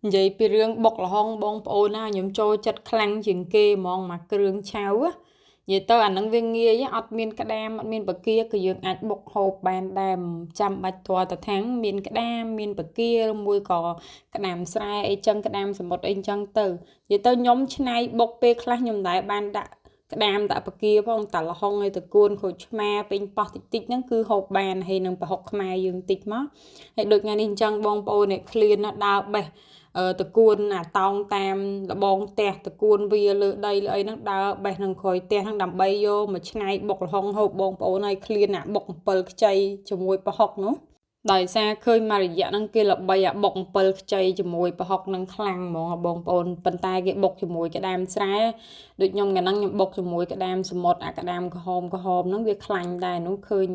និយាយពីរឿងបុកល្ហុងបងប្អូនណាខ្ញុំចូលចិត្តខ្លាំងជាងគេហ្មងមកគ្រឿងឆៅនិយាយទៅអានឹងវាងាយអត់មានក្តាមអត់មានបង្គាក៏យើងអាចបុកហូបបានដែរចាំបាច់ទាល់តែថាំងមានក្តាមមានបង្គាឬមួយក៏ក្តាមស្រែអីចឹងក្តាមសមុទ្រអីចឹងទៅនិយាយទៅខ្ញុំឆ្នៃបុកពេលខ្លះខ្ញុំមិនដែលបានដាក់ក្តាមដាក់បង្គាផងតែល្ហុងឲ្យតកួនក្រូចឆ្មាពេញប៉ោះតិចតិចហ្នឹងគឺហូបបានហើយនឹងប្រហុកខ្មែរយើងតិចមកហើយដូចថ្ងៃនេះអញ្ចឹងបងប្អូនអ្នកឃ្លានណាដើរបេះតកួនអាតោងតាមលបងផ្ទះតកួនវាលើដីលើអីហ្នឹងដើរបេះនឹងក្រោយផ្ទះហ្នឹងដើម្បីយកមកឆ្នៃបុកល្ហុងហូបបងប្អូនហើយឃ្លានអាបុកអំពិលខ្ចីជាមួយប្រហុកនោះដោយសារឃើញមករយៈហ្នឹងគេល្បីអាបុកអំពិលខ្ចីជាមួយប្រហុកហ្នឹងខ្លាំងហ្មងបងប្អូនប៉ុន្តែគេបុកជាមួយក្តាមស្រែដូចខ្ញុំថ្ងៃហ្នឹងខ្ញុំបុកជាមួយក្តាមសមុទ្រអាក្តាមក្រហមក្រហមហ្នឹងវាខ្លាញ់ដែរនោះឃើញ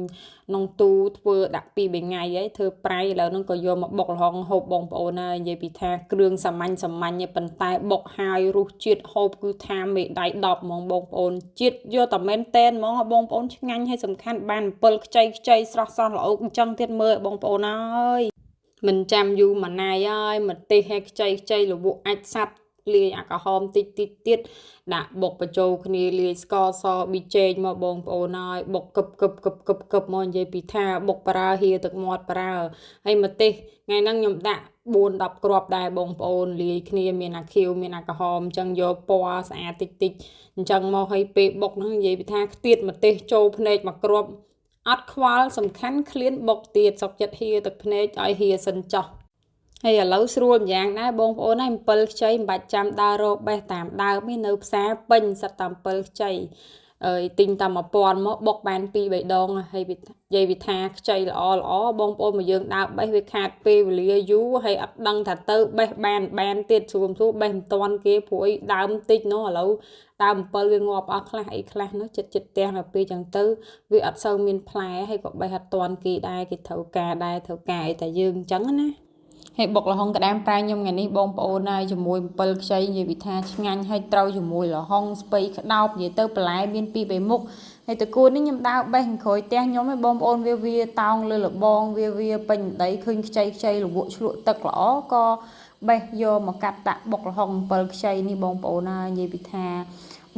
ក្នុងទូធ្វើដាក់ពី3ថ្ងៃហើយធ្វើប្រៃឥឡូវហ្នឹងក៏យកមកបុកល្ហុងហូបបងប្អូនហើយនិយាយពីថាគ្រឿងសាមញ្ញសាមញ្ញប៉ុន្តែបុកហើយរសជាតិហូបគឺថាមេដៃ10ហ្មងបងប្អូនជាតិយកតែមែនតែនហ្មងបងប្អូនឆ្ងាញ់ហើយសំខាន់បានអំពិលខ្ចីខ្ចីស្រស់ស្រស់ល្អអញ្ចឹងទៀតមើលបងប្អូនហើយមិនចាំយូរមួយណាយហើយម្ទេសឲ្យខ្ចីខ្ចីលវក់អាចសัตว์លាយអាក្រហមតិចតិចទៀតដាក់បុកបញ្ចូលគ្នាលាយស្ករសប៊ីចេងមកបងប្អូនហើយបុកកឹបកឹបកឹបកឹបកឹបមកនិយាយពីថាបុកប្រើហៀទឹកមាត់ប្រើហើយម្ទេសថ្ងៃហ្នឹងខ្ញុំដាក់4 10គ្រាប់ដែរបងប្អូនលាយគ្នាមានអាខៀវមានអាក្រហមអញ្ចឹងយកពណ៌ស្អាតតិចតិចអញ្ចឹងមកឲ្យពេលបុកហ្នឹងនិយាយពីថាខ្ទាតម្ទេសចូលភ្នែកមួយគ្រាប់អត់ខ្វល់សំខាន់ឃ្លានបុកទៀតសុកចិត្តហៀទឹកភ្នែកឲ្យហៀសិនចោះហើយឥឡូវស្រួលម្យ៉ាងដែរបងប្អូនហើយអំពិលខ្ចីមិនបាច់ចាំដើររកបេះតាមដើមទេនៅផ្សារពេញសិតតាមអំពិលខ្ចីអើយទិញតាម1000មកបុកបាន2 3ដងហើយនិយាយវិថាខ្ចីល្អល្អបងប្អូនមកយើងដើរបេះវាខាតពេលវេលាយូរហើយអត់ដឹងថាទៅបេះបានបានទៀតស្រួលស្រួលបេះមិនតាន់គេព្រោះអីដើមតិចនោះឥឡូវដើមអំពិលវាងាប់អស់ខ្លះអីខ្លះនោះចិត្តចិត្តផ្ទះដល់ពេលចឹងទៅវាអត់សូវមានផ្លែហើយក៏បេះអត់តាន់គេដែរគេត្រូវការដែរត្រូវការអីតែយើងអញ្ចឹងណាហើយបុកល្ហុងក្តាមប្រៃខ្ញុំថ្ងៃនេះបងប្អូនហើយជាមួយអំពិលខ្ចីនិយាយពីថាឆ្ងាញ់ហើយត្រូវជាមួយល្ហុងស្ពៃក្តោបនិយាយទៅបន្លែមានពីរបីមុខហើយតកួននេះខ្ញុំដើរបេះក្រោយផ្ទះខ្ញុំឲ្យបងប្អូនវាវាតោងលើលបងវាវាពេញដីឃើញខ្ចីខ្ចីលវក់ឆ្លក់ទឹកល្អក៏បេះយកមកកាត់ដាក់បុកល្ហុងអំពិលខ្ចីនេះបងប្អូនហើយនិយាយពីថា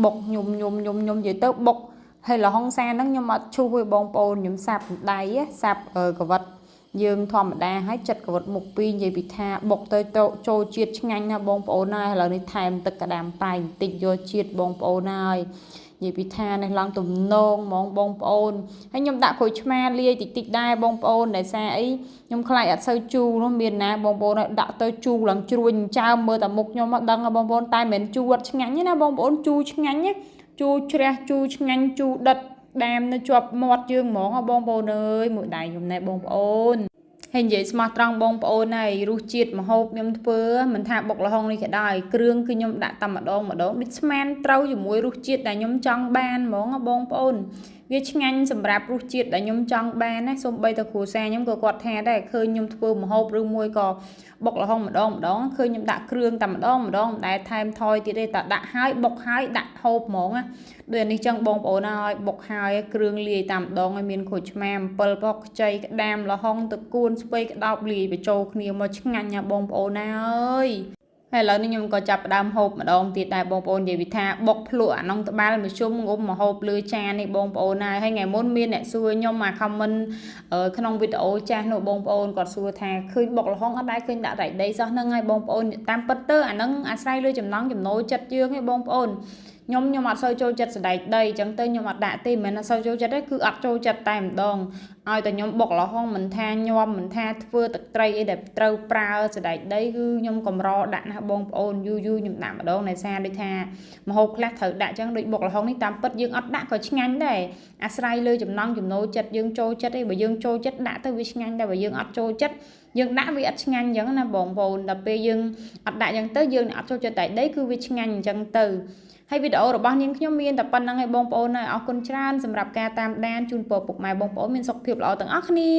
បុកញុំញុំញុំញុំនិយាយទៅបុកហើយល្ហុងសាហ្នឹងខ្ញុំអត់ឈូសទេបងប្អូនខ្ញុំសាប់ដៃសាប់កវ៉ិតយើងធម្មតាហើយចិត្តកវ៉ិតមុខពីរនិយាយពីថាបុកទៅចូលជាតិឆ្ងាញ់ណាបងប្អូនហើយឥឡូវនេះថែមទឹកក្តាមប្រៃបន្តិចយកជាតិបងប្អូនហើយនិយាយពីថានេះឡើងទំនងហ្មងបងប្អូនហើយខ្ញុំដាក់ក្រូចឆ្មាលាយតិចតិចដែរបងប្អូនដោយសារអីខ្ញុំខ្លាចអត់សូវជូរនោះមានណាបងប្អូនហើយដាក់ទៅជូរឡើងជ្រួញចើមមើលតែមុខខ្ញុំមកដឹងបងប្អូនតែមិនមែនជូរអត់ឆ្ងាញ់ទេណាបងប្អូនជូរឆ្ងាញ់ណាជូរជ្រះជូរឆ្ងាញ់ជូរដិតដាមនៅជាប់មាត់យើងហ្មងបងប្អូនអើយមួយដៃខ្ញុំណែបងប្អូនហើយនិយាយស្មោះត្រង់បងប្អូនហើយរសជាតិម្ហូបខ្ញុំធ្វើមិនថាបុកល្ហុងនេះក៏ដោយគ្រឿងគឺខ្ញុំដាក់តែម្ដងម្ដងដូចស្មានត្រូវជាមួយរសជាតិដែលខ្ញុំចង់បានហ្មងបងប្អូនវាឆ្ងាញ់សម្រាប់រសជាតិដែលខ្ញុំចង់បានណាសូម្បីតែគ្រួសារខ្ញុំក៏គាត់ថាដែរឃើញខ្ញុំធ្វើម្ហូបឬមួយក៏បុកល្ហុងម្ដងម្ដងឃើញខ្ញុំដាក់គ្រឿងតែម្ដងម្ដងមិនដែលថែមថយទៀតទេតែដាក់ហើយបុកហើយដាក់ហូបហ្មងណាដូចនេះចឹងបងប្អូនហើយបុកហើយគ្រឿងលាយតាមម្ដងឲ្យមានក្រូចឆ្មាអំពិលបុកខ្ចីក្តាមល្ហុងតកួនស្ពៃក្តោបលាយបញ្ចូលគ្នាមកឆ្ងាញ់ណាបងប្អូនហើយហើយឥឡូវនេះខ្ញុំក៏ចាប់ផ្ដើមហូបម្ដងទៀតដែរបងប្អូននិយាយពីថាបុកភ្លក់អានងត្បាល់មួយជុំងុំមកហូបលើចាននេះបងប្អូនហើយថ្ងៃមុនមានអ្នកសួរខ្ញុំមក comment ក្នុងវីដេអូចាស់នោះបងប្អូនគាត់សួរថាឃើញបុកល្ហុងអត់ដែរឃើញដាក់រៃដីសោះហ្នឹងហើយបងប្អូនតាមពិតទៅអាហ្នឹងអាស្រ័យលើចំណង់ចំណូលចិត្តយើងឯងបងប្អូនខ្ញុំអត់សូវចូលចិត្តសណ្ដែកដីអញ្ចឹងទៅខ្ញុំអត់ដាក់ទេមិនមែនអត់សូវចូលចិត្តទេគឺអត់ចូលចិត្តតែម្ដងឲ្យតែខ្ញុំបុកល្ហុងមិនថាញាំមិនថាធ្វើទឹកត្រីអីដែលត្រូវប្រើសណ្ដែកដីគឺខ្ញុំកម្រដាក់ណាស់បងប្អូនយូរយូរខ្ញុំដាក់ម្ដងដោយសារដូចថាម្ហូបខ្លះត្រូវដាក់អញ្ចឹងដូចបុកល្ហុងនេះតាមពិតយើងអត់ដាក់ក៏ឆ្ងាញ់ដែរអាស្រ័យលើចំណង់ចំណូលចិត្តយើងចូលចិត្តទេបើយើងចូលចិត្តដាក់ទៅវាឆ្ងាញ់ដែរបើយើងអត់ចូលចិត្តយើងដាក់វាអត់ឆ្ងាញ់អញ្ចឹងណាបងប្អូនដល់ពេលយើងអត់ដាក់អញ្ចឹងទៅយើងអត់ចូលចិត្តតែដីគឺវាឆ្ងាញ់អញ្ចឹងទៅហើយវីដេអូរបស់នាងខ្ញុំមានតែប៉ុណ្្នឹងឯងបងប្អូនហើយអរគុណច្រើនសម្រាប់ការតាមដានជូនពរពុកម៉ែបងប្អូនមានសុខភាពល្អទាំងអស់គ្នា